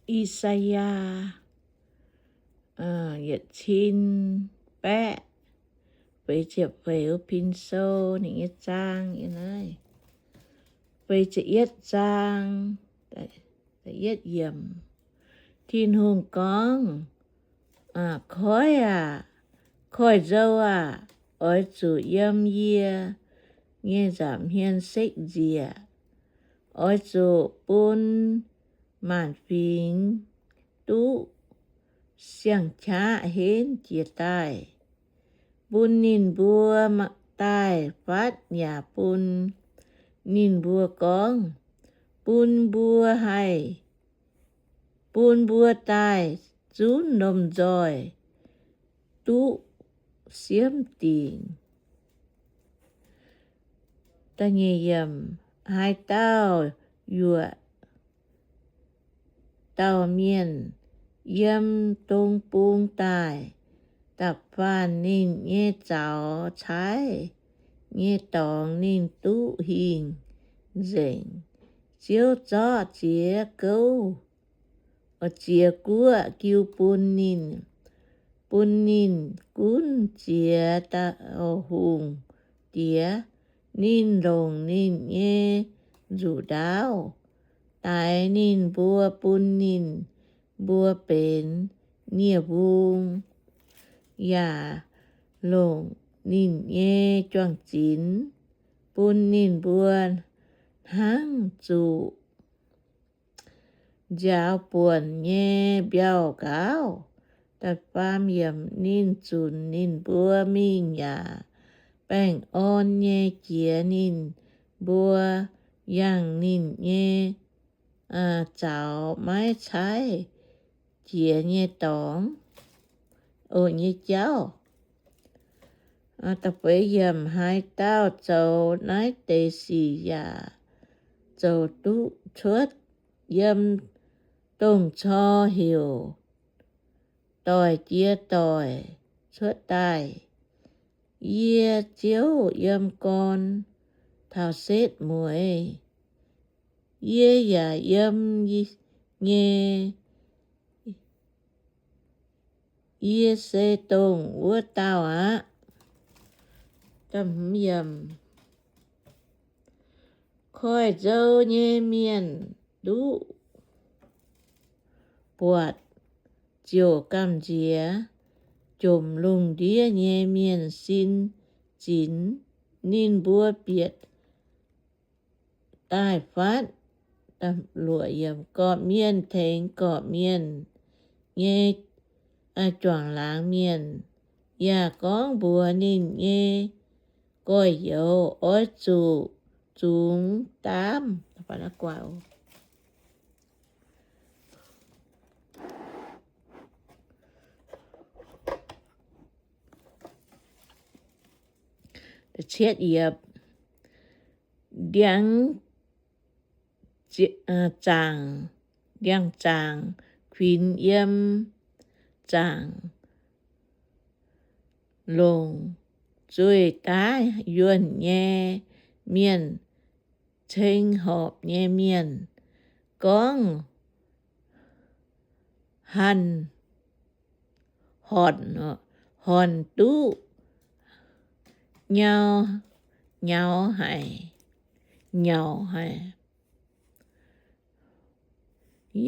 I^saa^yaa yietc cin baeqv feix ziepc feix wuov pin sou ninh nyei zaang yiem naaiv. Feix ziepc yietv zaang, da'yietv yiemc. Tin-Hungh gorngv, Koiv aac, koiv-nzou aah! Oix zuqc yiem yie nyei nza'hmien sekv nzieqc. Oix zuqc bun maanc fingx duqv siang-qaqv henv jiez daaih, bun ninh mbuo daaih fatv, yaac bun ninh mbuo gorngv, Bun mbuo haih, bun mbuo daaih zunv lomh nzoih duqv siemv dingc. Haaix dauh yuoqc dauh mienh yiem dong bung daaih, da'faanh ninh nyei zaux caaiv nyei dorngx ninh duqv hingh nzengc. Ziouv zorqv ziex gouv, ziex guoqv jiu bun ninh, bun ninh gunv ziex dauh hungh diex. Ninh longc ninh nyei nzuqc ndaauv daix ninh mbuo, bun ninh mbuo benx nie-mbung, yaac longc ninh nyei juang-zinx bun ninh mbuo hnangv zuqc nziaaux buonc nyei mbiauh nqaauv. Da'faam yiemc. Ninh zunc ninh mbuo mingh yaac baengh orn nyei jiex ninh mbuo yangh ninh nyei zaux maiv caaiv jiex nyei dorngx, o, nyei jauv. Da'feix yiemc. Haaix dauh zoux naaiv deix sic yaac zoux duqv cuotv yiem dongh cor heuc doic jiex doic cuotv daaih. Yie ziouv yiem gorn taux setv mueiz. Yie yaac yiem nyei, yie se dongh wuov dauh aqv. Koiv-nzou nyei mienh duqv buatc ziouc gamh nziex, jomc lungh ndiev nyei mienh sin zinx. Ninh mbuo bieqc daaih fatv. Gorqv-mienh tengx gorqv-mienh nyei juangc laangz mienh, yaac gorngv mbuox ninh nyei gorx-youz, Oix zuqc zungx daamv. Ndiangx, ndiangx zaangc kuinx yiem zaangc longc zueih daav yuonh nyei mienh, ceng horpc nyei mienh gorngv, Hanc, hornc, hornc duqv nyau, nyaux haic, nyaux haic,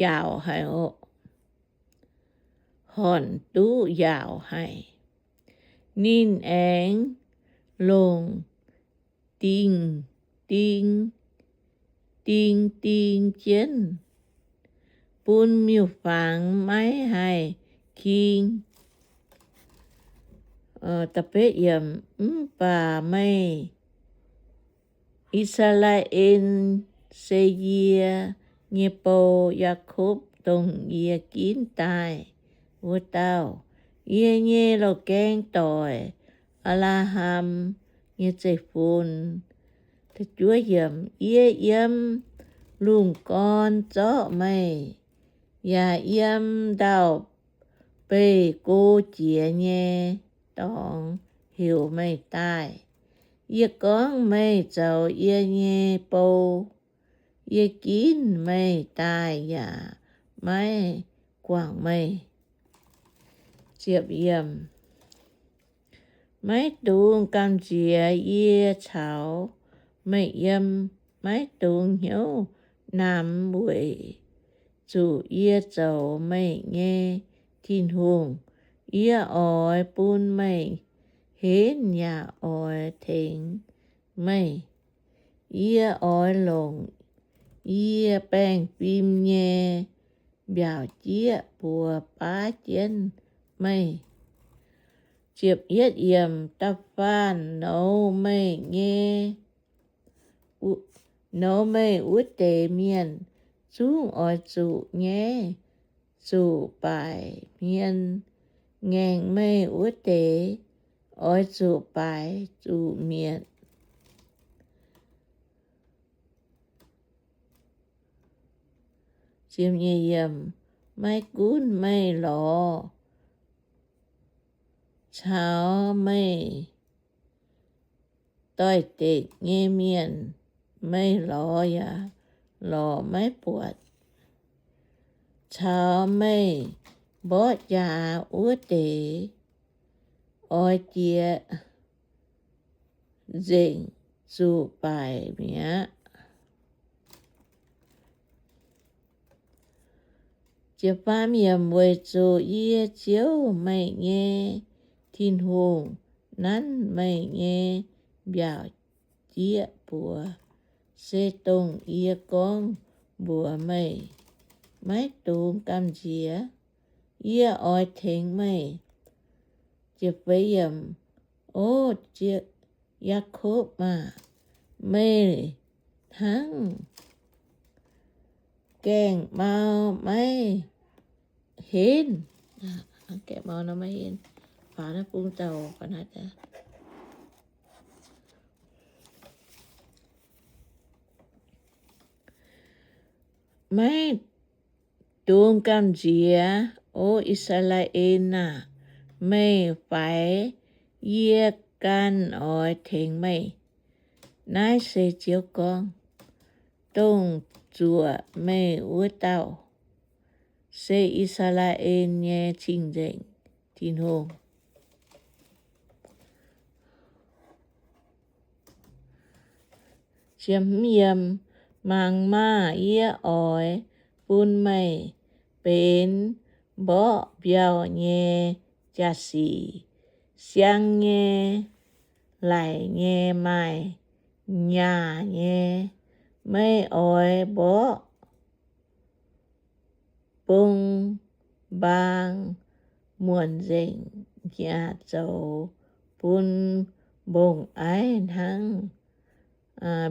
yaauc haic oc. Hornc duqv yaauc haic. Ninh aengx longc dingh, ding, ding, ding jienv, bun miuc-fangx maiv haih king. Mv baac meih, I^saa^laa^en, se yie nyei bou, Yaakopv, dongh yie ginv daaih wuov dauh, yie nyei loz-gaeng doic, Apc^laa^ham, nyei zeiv-fun. Yie yiem lungh gorn zorqv meih, yaac yiem ndau-beih go jiex nyei dorngx heuc meih daaih. Yie gorngv meih zoux yie nyei bou. Yie ginv meih daaih yaac maiv guangc meih. Maiv dungx gamh nziex yie caux meih yiem, maiv dungx hnyouv namx weic zuqc yie zoux meih nyei Tin-Hungh. Yie oix bun meih henv yaac oix tengx meih. Yie oix longc yie baengh fim nyei mbiaauc jieqv buoz baav jienv meih. Da'faanh nouz meih nyei, nouz meih wuov deix mienh zungv oix zuqc nyaiv zuqc baaic hmien. Ngaengc meih wuov deix oix zuqc baaic zuqc mietc. Maiv gunv meih lorz caux meih doix-dekc nyei mienh, meih lorz yaac lorz maiv buatc. Caux meih mborqv jaax wuov deix oix jiex nzengc zuqc baaic mi'aqv. Weic zuqc yie, Ziouv, meih nyei Tin-Hungh, nanv meih nyei mbiaauc jieqv buoz, se dongh yie gorngv mbuox meih, maiv dungx gamh nziex. Yie oix tengx meih. O Yaakopv aah, meih hnangv gaengh mau maiv henv. Maiv dungx gamh nziex, O I^saa^laa^en aah! Meih faix, yie ganh oix tengx meih. Naaiv se Ziouv gorngv, dongh zuoqc meih wuov dauh, se I^saa^laa^en nyei Cing-Nzengc Tin-Hungh. Mangc maah! Yie oix bun meih benx mborqv mbiauh nyei jaax-sic, siang nyei, laic nyei, maaih nyaah nyei. Meih oix mborqv bong mbaang muonc nzengc, nyaah zoux bun mbong-aiv hnangv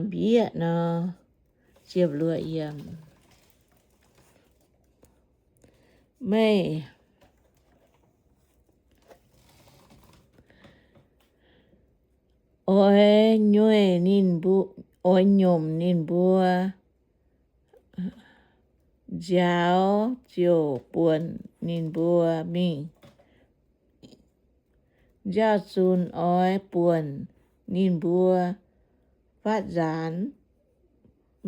mbieqv nor. Meih oix nyueih ninh mbuo, oix nyomc ninh mbuo, nziaaux ziouc buonc ninh mbuo mingh. Nziaaux-zunc oix buonc ninh mbuo faatv nzaanx,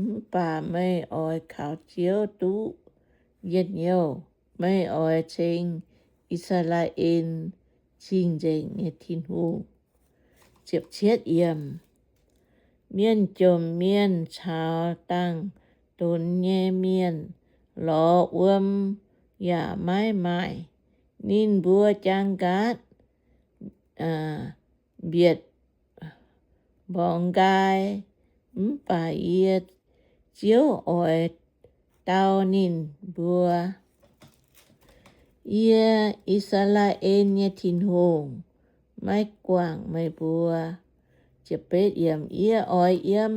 mv baac meih oix kaux Ziouv duqv njien-youh. Meih oix ceng I^saa^laa^en Cing-Nzengc nyei Tin-Hungh. Mienh jomc mienh caux dangh donx nyei mienh lorz wuom yaac maiv maaih. Ninh mbuo jaang nqaatv mbietc mborngx nqaai, mv baac yie, Ziouv, oix dau ninh mbuo. Yie, I^saa^laa^en nyei Tin-Hungh, maiv guangc meih mbuo. Yie oix yiem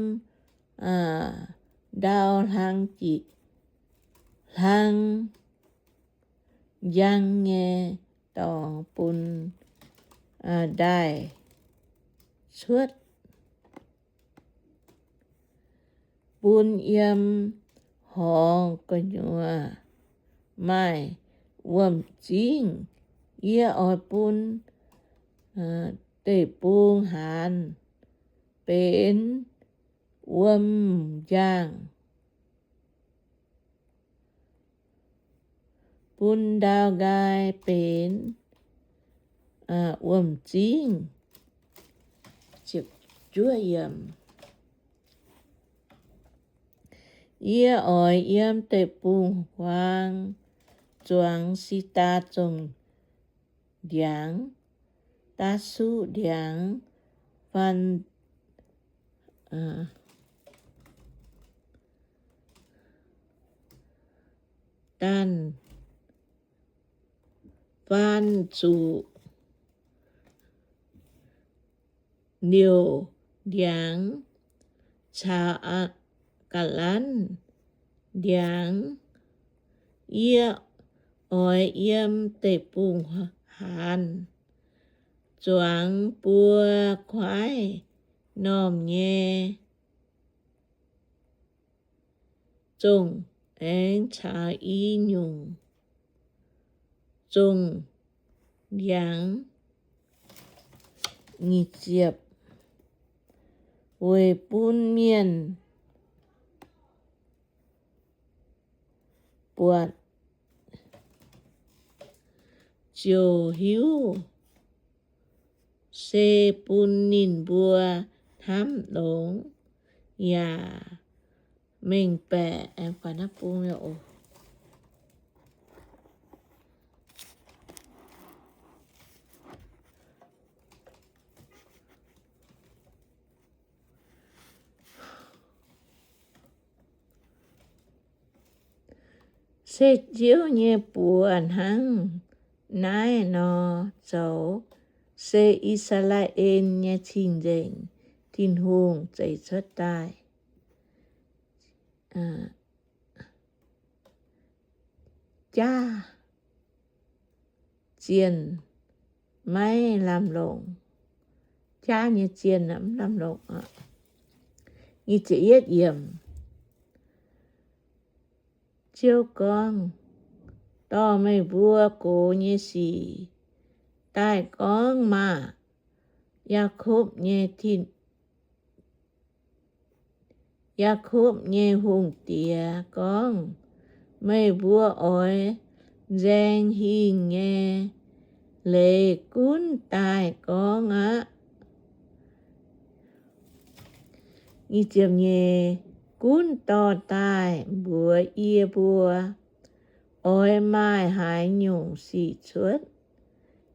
ndau hlang jic hlang njang nyei dorngx bun ndaaih cuotv, bun yiem horngz gu'nyuoz maaih wuom-zingv. Yie oix bun deic-bung haanz benx wuom-njaangh. bun ndau nqaai benx wuom-zingv. Yie oix yiem deic-bung-huaang zuangx si^ndaa zongh ndiangx, Taarshu ndiangx, faan, daanh, faan zuqc liouc ndiangx caux ga'lanv ndiangx. Yie oix yiem deic-bung-haanz zuangx buo kuaaiv normh nyei zongh, aengx caux i nyungc zongh ndiangx. Weic bun mienh buatc ziouc hiuv, se bun ninh mbuo hnamv longx yaac mengh baeqc. Se Ziouv nyei buoz hnangv naaiv nor zoux, se I^saa^laa^en nyei Cing-Nzengc Tin-Hungh zeix cuotv daaih. Jaav zienh maiv lamh longc. Jaav nyei zienh mv lamh longc. Ziouv gorngv, dorh meih mbuo gox nyei sic daaih gorngv maah! Yaakopv nyei Tin, Yaakopv nyei Hungh Diex gorngv, meih mbuo oix nzaeng hingh nyei leiz gunv daaih gorngv aqv. Gunv dorh daaih mbuox yie mbuo, oix maaih haaix nyungc sic cuotv.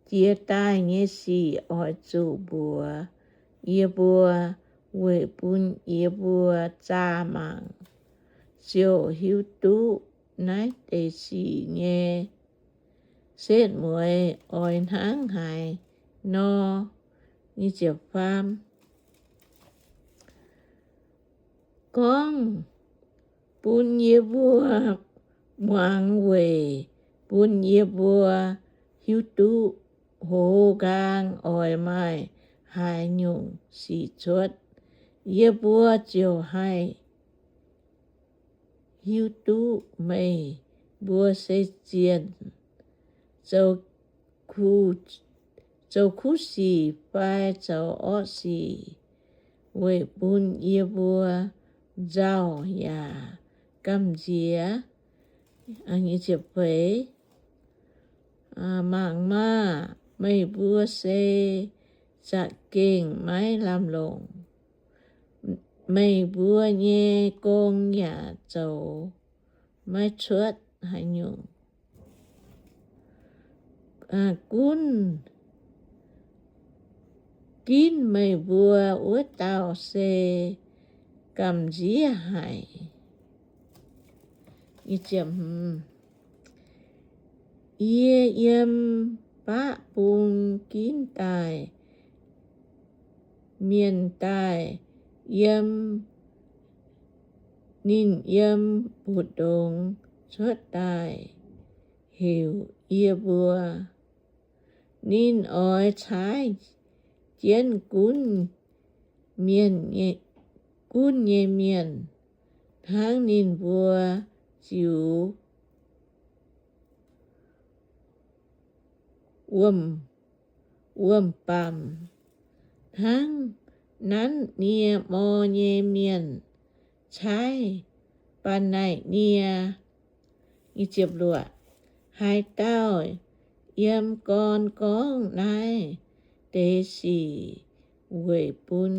Jiex daaih nyei sic oix zuqc mbuox yie mbuo, weic bun yie mbuo zaah mangc ziouc hiuv duqv naaiv deix sic nyei setv mueiz oix hnangv haaix nor. Gorngv bun yie mbuo muangx weic bun yie mbuo hiuv duqv hoz nqaang oix maaih haaix nyungc sic cuotv. Yie mbuo ziouc haih hiuv duqv meih mbuo se zienh zoux kuv sic fai zoux orqv sic, weic bun yie mbuo nzauh yaac gamh nziex. Mangc maah! Meih mbuo se za'gengh maiv lamh longc. Meih mbuo nyei gong yaac zoux maiv cuotv haaix nyungc. Gunv, ginv meih mbuo wuov dauh se gamh nziex haic. Yie yiem baqv bung ginv daaih mienh daaih yiem, ninh yiem mbu'ndongx cuotv daaih heuc yie mbuo. Ninh oix caaiv jienv gunv mienh, gunv nyei mienh hnangv ninh mbuo ziux wuom, wuom-baamc, hnangv nanv nie mor nyei mienh caaiv ba'naic nie. Haaix dauh yiem gorn gorngv naaiv deix sic weic bun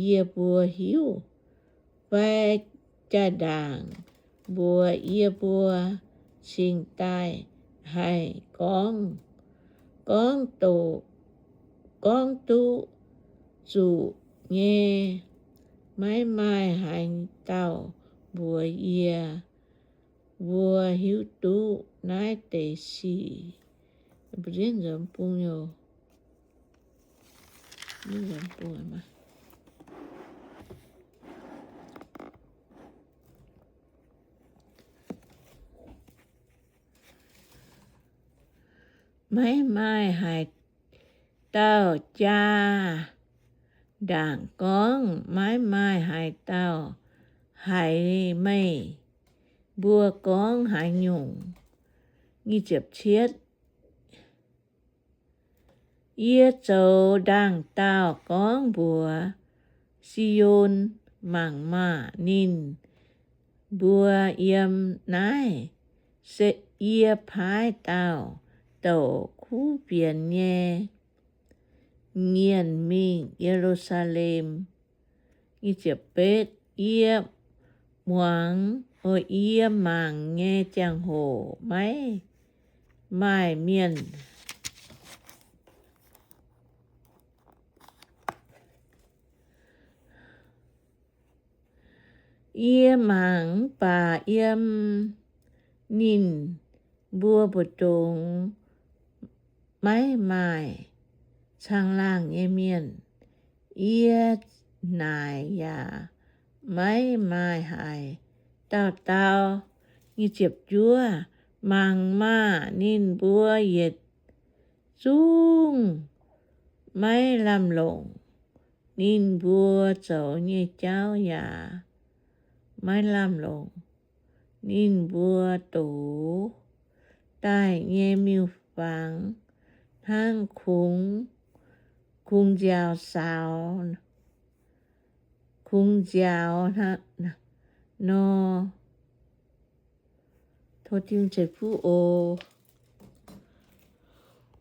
yie mbuo hiuv, fai jaa-ndaangc mbuox yie mbuo cingx daaih haih gorngv, gorngv doqc, gorngv duqv zuqc nyei. Maiv maaih haaix dauh mbuox yie mbuo hiuv duqv naaiv deix sic. Maiv maaih haaix dauh jaa-ndaangc gorngv, maiv maaih haaix dauh haiz meih mbuo gorngv haaix nyungc. Yie zoux ndaangc dauh gorngv mbuox Si^on, Mangc maah! Ninh mbuo yiem naaiv. Se yie paaiv dauh douc kuv fienx nyei mienh mingh Ye^lu^saa^lem. Yie muangx, yie mangc nyei ziangh hoc maiv maaih mienh. Yie mangc mv baac yiem ninh mbuo mbu'ndongx maiv maaih caangh laangh nyei mienh. Yie naaic yaac maiv maaih haaix dauh dau. Nyic ziepc juov, mangc maah! Ninh mbuo yietc zungv maiv lamh longc. Ninh mbuo zoux nyei jauv yaac maiv lamh longc. Ninh mbuo dox daaih nyei miuc-fangx hnangv kungx, kungx nziaaux saaux, kungx nziaaux nor. Tov Tin-Hungh ceix fuqv oc.